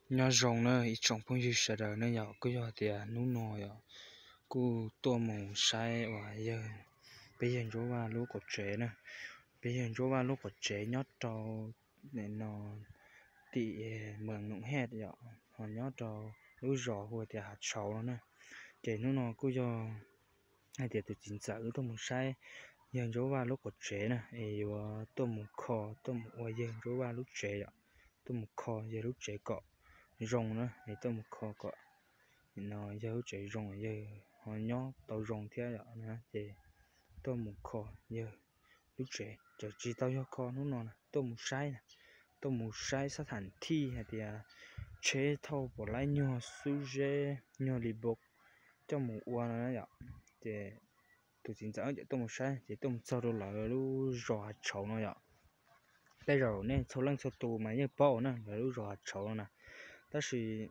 Nyob zoo na ib tsoom phooj ywg sawv daws ne yom, kuj yog tias hnub no yom, kuj tuaj mus saib uas yawg, peb yawg Ntsuab Vaj lub qaum tsev na. Peb yawg Ntsuab Vaj lub qaum tsev nyob rau no tim Mees Noom Hej yom, ho nyob rau lub zos hu tias Hav Tshauv no na. Ces hnub no kuj yog hais tias tus txiv ntxawm wb tuaj mus saib yawg Ntsuab Vaj lub qaum tsev na, es yuav tuaj mus kho, tuaj mus ua yawg Ntsuab Vaj lub tsev yom, tuaj mus kho yawg lub tsev kom zoo na, es tuaj mus kho kom no yawg lub tsev zoo, yawg ho nyob tau zoo thiab yom. Ces tuaj mus kho yawg lub tsev, tsis tau yog kho hnub no na, tuaj mus saib na, tuaj mus saib xab tham thij hais tias tsheb thauj puas laib nyuag xub zeb nyuag li bob coj mus ua no na yom. Ces tus txiv ntxawm ces tuaj mus saib, ces tuaj mus txog rau lawv lub zos Hav Tshauv no yom. Tej zaum nej txhua leej txhua tus mas yeej paub na, lawv lub zos Hav Tshauv no na. Tab sis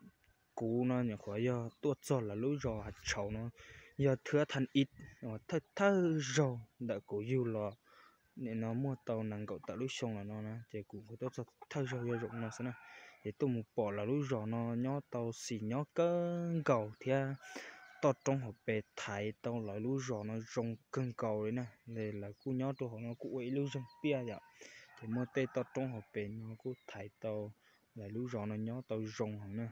kuv no nyuam qhuav yog tuaj txog lawv lub zos Hav Tshauv no, yog thawj thawj ib uas thawj thawj zaug ntawm kuv yug los nim no muaj tau nees nkaum tawm lub xyoo los no na, ces kuv kuj tuaj txog thawj zaug yog zaum no xwb na. Ces tuaj mus pom lawv lub zos no nyob tau xis nyob kawg nkaus thiab toj roob hauv pes thaiv tau lawv lub zos no zoo kawg nkaus li na. Lawv kuj nyob rau hauv no kuj ua ib lub zeeg tiaj yom, ces muaj tej toj roob hauv pes no kuj thaiv tau lawv lub zos no nyob tau zoo heev na.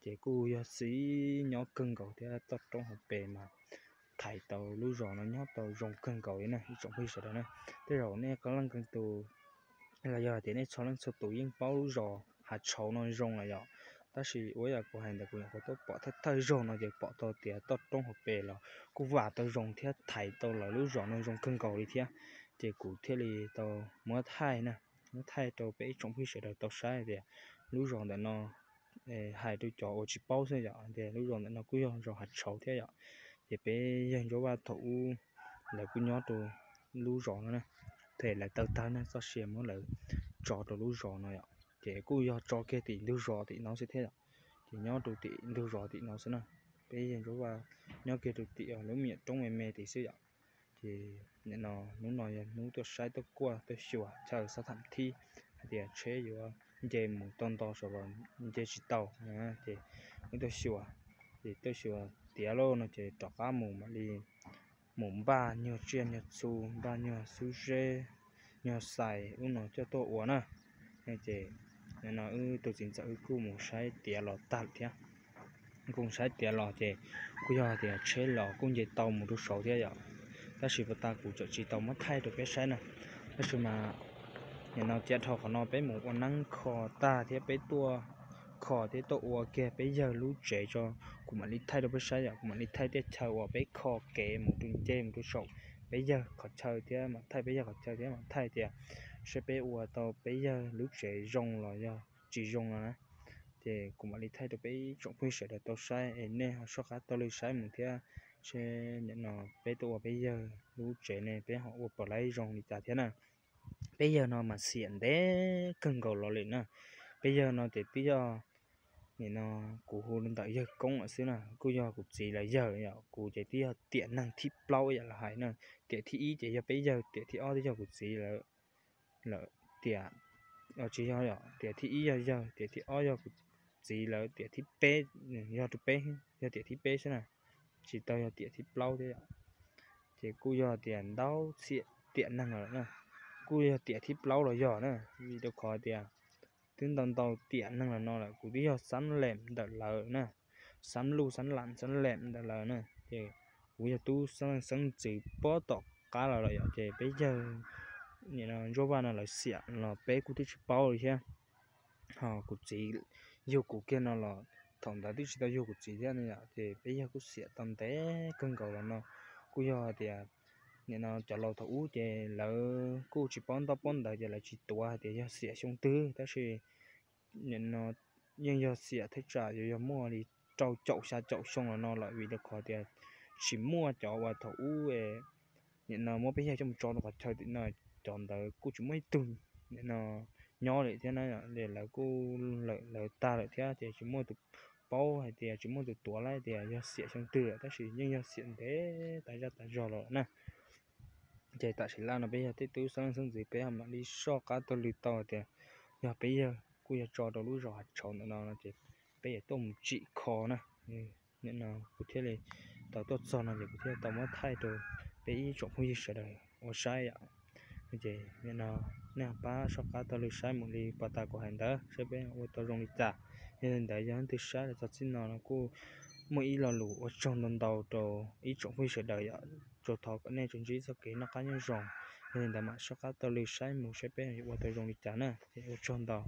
Ces kuj yog xis nyob kawg nkaus thiab toj roob hauv pes mas thaiv tau lub zos no nyob tau zoo kawg nkaus li na ib tsoom phooj ywg sawv daws na. Tej zaum nej qee leej qee tus los yog tias nej txhua leej txhua tus yeej paub lub zos Hav Tshauv no zoo lawm yom. Tab sis ua yam kuv hais ntawd kuv nyuam qhuav tuaj pom thawj thawj zaug no ces pom tau tias toj roob hauv pes los kuj vam tau zoo thiab thaiv tau lawv lub zos no zoo kawg nkaus li thiab. Ces kuv thiaj li tau muab thaij na, muab thaij rau peb ib tsoom phooj ywg sawv daws tau saib tias lub zos ntawm no hais rau cov uas tsis paub xwb yom, tias lub zos ntawm no kuj yog zos Hav Tshauv thiab yom. Ces peb yawg Ntsuab Vaj thaum ub lawv kuj nyob rau lub zos no na, ces lawv tawg tawg na txoj sia muab lawv tso rau lub zos no yom. Ces kuj yog tso kiag tim ntug zos tim no xwb thiab yom. Ces nyob rau tim ntug zos tim no xwb na. Peb yawg Ntsuab Vaj nyob kiag rau tim lub me nyuam roob me me tim xwb yom. Ces nim no hnub no yog hnub tuaj saib tuaj kuaj tuaj xyuas chaw xab tham thib hais tias tsheb yuav nce mus tau nto saum los nce tsis tau, ces wb tuaj xyuas, ces tuaj xyuas tiav lawm no ces rov qab mus mam li mus npaj nyuag tsiaj nyuag txhu, npaj nyuag xub zeb nyuag xais ub no coj tuaj ua na. Ces nim no wb tus txiv ntxawm wb kuj mus saib tiav los tag lawm thiab. Kuj mus saib tiav los ces kuj yog tias tsheb los kuj nce tau mus rau saud thiab yom. Tab sis puag ta kuv tseem tsis tau muab thaij rau peb saib na. Tab sis mas nim no cia dhau qhov no peb mus ua neeb kho tag thiab peb tuaj kho thiab tuaj ua kiag peb yawg lub tsev tso, kuv mam li thaij rau peb saib yom. Kuv mam li thaij tej chaw uas peb kho kev mus rau nce mus rau saum peb yawg qhov chaw thiab mam thaij peb yawg qhov chaw thiab mam thaij tias seb peb ua tau peb yawg lub tsev zoo los yog tsis zoo no na. Ces kuv mam li thaij rau peb ib tsoom phooj ywg sawv daws tau saib es nej ho soj qab taug lw saib mus thiab, seb nim no peb tuaj ua peb yawg lub tsev ne peb ho ua puas laib zoo li cas thiab na. Peb yawg no mas xiam ntev kawg nkaus los lawm na. Peb yawg no ces twb yog nim no kuv hu ntawm yawg koob lawm xwb na, kuj yog kuv txiv lawv yawg yom. Kuv ces twb yog tiam neeg thib plaub yam los hais na. Tiam thib ib ces yog peb yawg, tiam thib ob twb yog kuv txiv lawv, lawm tiam, tsis yog, tiam thib ib yog yawg, tiam thib ob yog kuv txiv lawv, tiam thib peb yog rau peb, yog tiam thib peb xwb na, tsis tau yog tiam thib plaub thiab yom. Ces kuj yog tias ntau txhiam tiam neeg lawm na, kuj yog tiam thib plaub los yog na, vim rau qhov tias twb ntau ntau tiam neeg los no lawm, kuv twb yog xab leem ntawm lawv na, xab luj xab lam xab leem ntawm lawv na, ces kuv yog tub xeeb ntxwv pob tom qab los lawm yom. Ces peb yawg nim no Ntsuab Vaj no lawv xiam los peb kuj twb tsis paub li thiab. Ho kuv txiv yug kuv kiag no los thaum ntawd twb tsis tau yug kuv txiv thiab no yom, ces peb yawg kuj xiam tau ntev kawg nkaus los no. Kuj yog tias nim no cov laus thaum ub ces lawv kuj tsis paub ntaub paub ntawv ces lawv tsis tuav hais tias yog xiam xyoo twg, tab sis nim no yeej yog xiam thaj tsam yuav yog muaj li rau caum xya caum xyoo los no lawm, vim rau qhov tias tsis muaj cov uas thaum ub nim no muab peb yawg coj mus tso rau qhov chaw tim no, cov ntawd kuj tsis muaj ib tug nim no nyob li thiab na. Lawv kuj lawm lawv tag lawm thiab ces tsis muaj tus paub hais tias, tsis muaj tus tuav lawm tias yog xiam xyoo twg lawm, tab sis yeej yog xiam ntev tas zaj tas zog los na. Ces tam sim laj no peb yog tej tub xeeb leej xeeb ntxwv peb mam li soj qab taug lw tau tias yog peb yawg kuj yog tso rau lub zos Hav Tshauv ntawm no no ces peb yuav tuaj mus tsim kho na. Nim no kuv thiaj li tau tuaj txog no ces kuv thiaj tau muab thaij rau peb ib tsoom phooj ywg sawv daws ua saib yom. Ces nim no nej pab soj qab taug lw saib mus li pas tas kuv hais ntawd saib peb ua tau zoo li cas. Yog li ntawd yog leej twg saib los txog txij no no kuj muaj ib lo lus ua tsaug ntau ntau rau ib tsoom phooj ywg sawv daws yom, tsuas thov kom nej tsuas ntsib txoj kev noj qab nyob zoo. Yog li ntawd mam soj qab taug lw saib mus saib peb yuav ua tau zoo li cas na. Ces ua tsaug ntau.